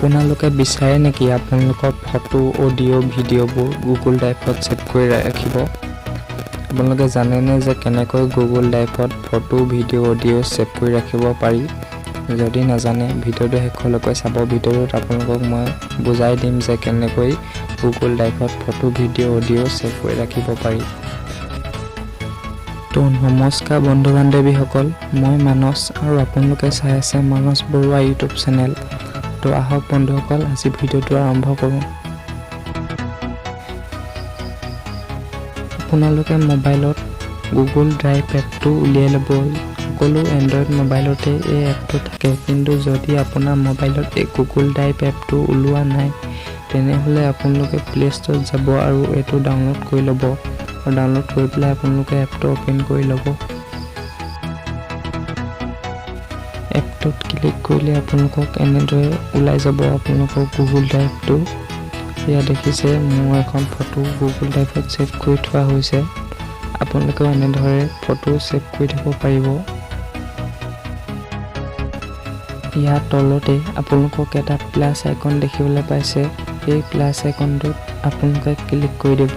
আপোনালোকে বিচাৰে নেকি আপোনালোকৰ ফটো, অডিঅ', ভিডিঅ'বোৰ গুগল ড্ৰাইভত ছেভ কৰি ৰাখিব? আপোনালোকে জানেনে যে কেনেকৈ গুগল ড্ৰাইভত ফটো, ভিডিঅ', অডিঅ' ছেভ কৰি ৰাখিব পাৰি? যদি নাজানে, ভিডিঅ'টো শেষলৈকে চাব। ভিডিঅ'টোত আপোনালোকক মই বুজাই দিম যে কেনেকৈ গুগল ড্ৰাইভত ফটো, ভিডিঅ', অডিঅ' ছেভ কৰি ৰাখিব পাৰি। তো নমস্কাৰ বন্ধু বান্ধৱীসকল, মই মানস আৰু আপোনালোকে চাই আছে মানস বৰুৱা ইউটিউব চেনেল। তো আহক বন্ধুসকল, আজি ভিডিঅ'টো আৰম্ভ কৰোঁ। আপোনালোকে মোবাইলত গুগল ড্ৰাইভ এপটো উলিয়াই ল'ব। সকলো এণ্ড্ৰইড মোবাইলতে এই এপটো থাকে। কিন্তু যদি আপোনাৰ মোবাইলত এই গুগল ড্ৰাইভ এপটো ওলোৱা নাই, তেনেহ'লে আপোনালোকে প্লে' ষ্ট'ৰত যাব আৰু এইটো ডাউনলোড কৰি ল'ব আৰু ডাউনলোড কৰি পেলাই আপোনালোকে এপটো অ'পেন কৰি ল'ব। এপটোত ক্লিক কৰিলে আপোনালোকক এনেদৰে ওলাই যাব আপোনালোকৰ গুগল ড্ৰাইভটো। এয়া দেখিছে, মোৰ এখন ফটো গুগল ড্ৰাইভত ছেভ কৰি থোৱা হৈছে। আপোনালোকেও এনেদৰে ফটো ছেভ কৰি থ'ব পাৰিব। ইয়াৰ তলতে আপোনালোকক এটা প্লাছ আইকন দেখিবলৈ পাইছে। এই প্লাছ আইকনটোত আপোনালোকে ক্লিক কৰি দিব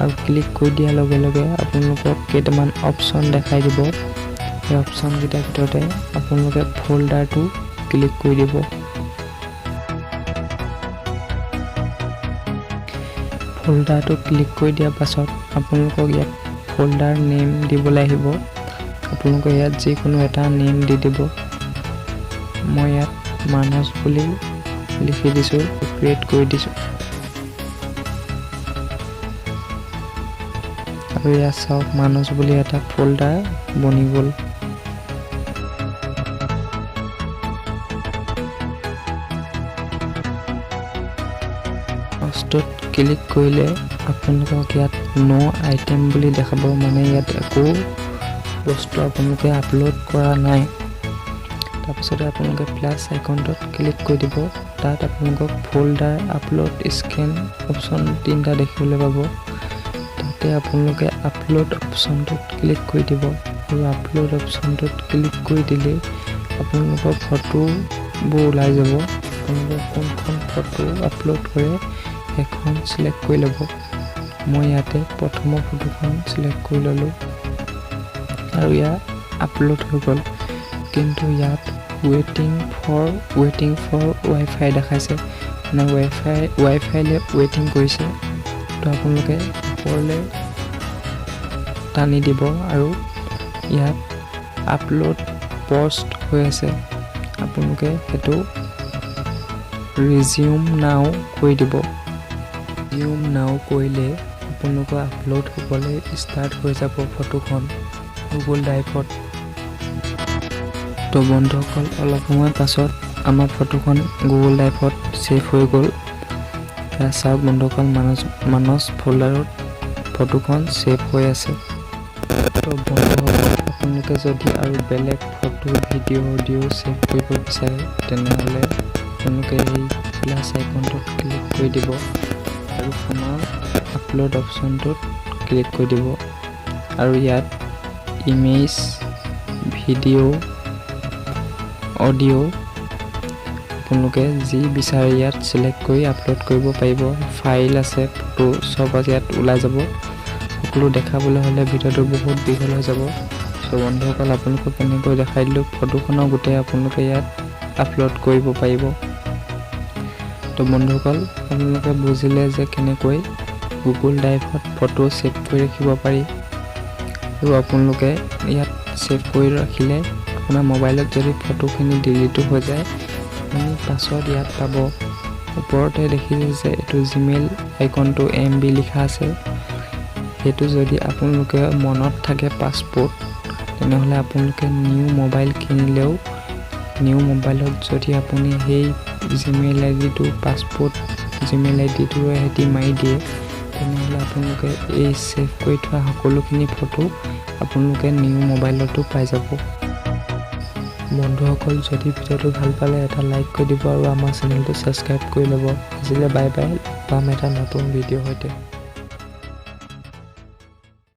আৰু ক্লিক কৰি দিয়াৰ লগে লগে আপোনালোকক কেইটামান অপশ্যন দেখাই দিব। সেই অপশ্যনকেইটাৰ ভিতৰতে আপোনালোকে ফ'ল্ডাৰটো ক্লিক কৰি দিব। ফ'ল্ডাৰটো ক্লিক কৰি দিয়াৰ পাছত আপোনালোকক ইয়াত ফ'ল্ডাৰ নেম দিবলৈ আহিব। আপোনালোকে ইয়াত যিকোনো এটা নেম দি দিব। মই ইয়াত মানস বুলি লিখি দিছোঁ, ক্ৰিয়েট কৰি দিছোঁ। আৰু ইয়াত চাওক, মানস বুলি এটা ফ'ল্ডাৰ বনি গ'ল। বস্তুত ক্লিক কৰিলে আপোনালোকক ইয়াত ন' আইটেম বুলি দেখাব, মানে ইয়াত একো বস্তু আপোনালোকে আপলোড কৰা নাই। তাৰপিছতে আপোনালোকে প্লাছ আইকনটোত ক্লিক কৰি দিব। তাত আপোনালোকক ফ'ল্ডাৰ, আপলোড, স্কেন অপশ্যন তিনিটা দেখিবলৈ পাব। তাতে আপোনালোকে আপলোড অপশ্যনটোত ক্লিক কৰি দিব আৰু আপলোড অপশ্যনটোত ক্লিক কৰি দিলেই আপোনালোকৰ ফটোবোৰ ওলাই যাব। আপোনালোকে কোনখন ফটো আপলোড কৰে সেইখন চিলেক্ট কৰি ল'ব। মই ইয়াতে প্ৰথমৰ ফটোখন চিলেক্ট কৰি ল'লোঁ আৰু ইয়াত আপলোড হৈ গ'ল। কিন্তু ইয়াত ৱেইটিং ফৰ ৱাইফাই দেখাইছে, মানে ৱাইফাইলৈ ৱেইটিং কৰিছে। তো আপোনালোকে ওপৰলৈ টানি দিব আৰু ইয়াত আপলোড পষ্ট হৈ আছে, আপোনালোকে সেইটো ৰিজিউম নাও কৰি দিব। ৰিজিউম নাও কৰিলে আপোনালোকৰ আপলোড হ'বলৈ ষ্টাৰ্ট হৈ যাব ফটোখন গুগল ড্ৰাইভত। তো বন্ধুসকল, অলপ সময় পাছত আমাৰ ফটোখন গুগল ড্ৰাইভত ছেভ হৈ গ'ল। এয়া চাওক বন্ধুসকল, মানস ফ'ল্ডাৰত ফটোখন ছেভ হৈ আছে। তো বন্ধুসকল, আপোনালোকে যদি আৰু বেলেগ ফটো, ভিডিঅ', অডিঅ' ছেভ কৰিব বিচাৰে, তেনেহ'লে আপোনালোকে এই প্লাছ আইকনটোত ক্লিক কৰি দিব আৰু পুনৰ আপলোড অপশ্যনটোত ক্লিক কৰি দিব আৰু ইয়াত ইমেজ, ভিডিঅ', অডিঅ' আপোনালোকে যি বিচাৰে ইয়াত চিলেক্ট কৰি আপলোড কৰিব পাৰিব। ফাইল আছে, ফটো চব ইয়াত ওলাই যাব। সকলো দেখাবলৈ হ'লে ভিডিঅ'টো বহুত দীঘল হৈ যাব। চ' বন্ধুসকল, আপোনালোকক কেনেকৈ দেখাই দিলোঁ, ফটোখনৰ গোটেই আপোনালোকে ইয়াত আপলোড কৰিব পাৰিব। তো বন্ধুসকল, আপোনালোকে বুজিলে যে কেনেকৈ গুগল ড্ৰাইভত ফটো ছেভ কৰি ৰাখিব পাৰি। আৰু আপোনালোকে ইয়াত ছেভ কৰি ৰাখিলে আপোনাৰ মোবাইলত যদি ফটোখিনি ডিলিটো হৈ যায়, আপুনি পাছত ইয়াত পাব। ওপৰতে দেখিছে যে এইটো জিমেইল আইকনটো এম বি লিখা আছে। সেইটো যদি আপোনালোকে মনত থাকে পাছৱৰ্ড, তেনেহ'লে আপোনালোকে নিউ মোবাইল কিনিলেও নিউ মোবাইলত যদি আপুনি সেই জিমেইল আই ডিটো, পাছৱৰ্ড জিমেইল আই ডিটোৰে সৈতে মাৰি দিয়ে, তেনেহ'লে আপোনালোকে এই ছেভ কৰি থোৱা সকলোখিনি ফটো আপোনালোকে নিউ মোবাইলতো পাই যাব। বন্ধুসকল, যদি ভিডিঅ'টো ভাল পালে এটা লাইক কৰি দিব আৰু আমাৰ চেনেলটো ছাবস্ক্ৰাইব কৰি ল'ব। আজিলৈ বাই বাই, পাম এটা নতুন ভিডিঅ'ৰ সৈতে।